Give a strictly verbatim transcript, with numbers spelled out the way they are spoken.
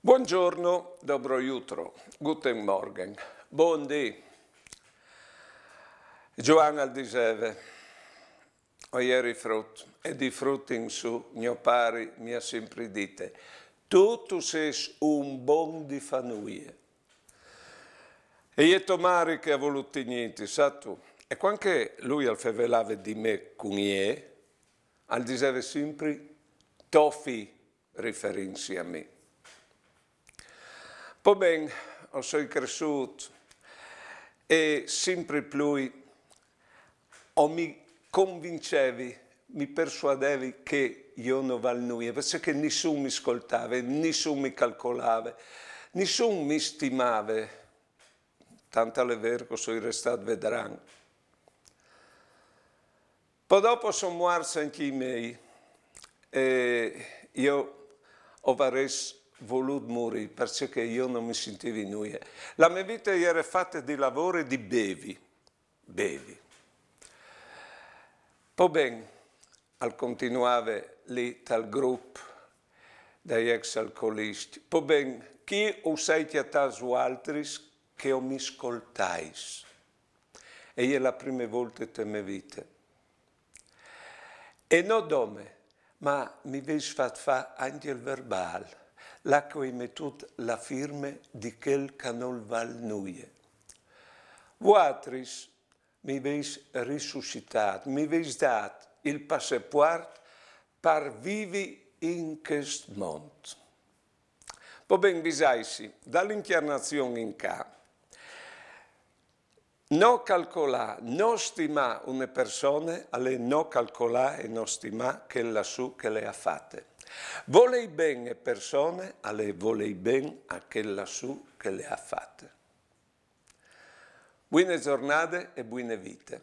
Buongiorno, dobro jutro, guten Morgen, bundì. Gioan al diseve: O jeri frut, e di frut in su, gno pari mi à simpri dite: tu, tu sês un bon di fâ nuie. E je to mari che à volût tignîti, sâstu? E cuant che lui al fevelave di me cun jê, al diseve simpri to fi, riferintsi a mi. Po ben, o soi cressût e simpri plui o mi convincevi, mi persuadevi che jo no val nuie, parcè che nissun mi scoltave, nissun mi calcolave, nissun mi stimave, tant al è vêr che o soi restât vedran. Po dopo a son muarts ancje i miei, e jo o varès volût murî, parcè che jo no mi sintivi nuie. La mê vite e jere fate di lavôr e di bevi, bevi. Po ben, al continuave li tal grup dai ex alcoliscj, po ben, chi us ai cjatâts vualtris che o mi scoltais? E je la prime volte te mê vite. E no dome, ma mi vês fat fâ ancje il verbâl, là che o ai metût la firme di chel che nol val nuie. Vualtris mi vês rissussitât, mi vês dât il passapuart par vivi in chest mont. Po ben, visaitsi, da la Incarnazion in ca, no calcolâ, no stimâ une persone al è no calcolâ e no stimâ chê lassù che le à fate. Volei ben a persone al è volei ben a chê lassù che le à fate. Buine zornade e buine vite.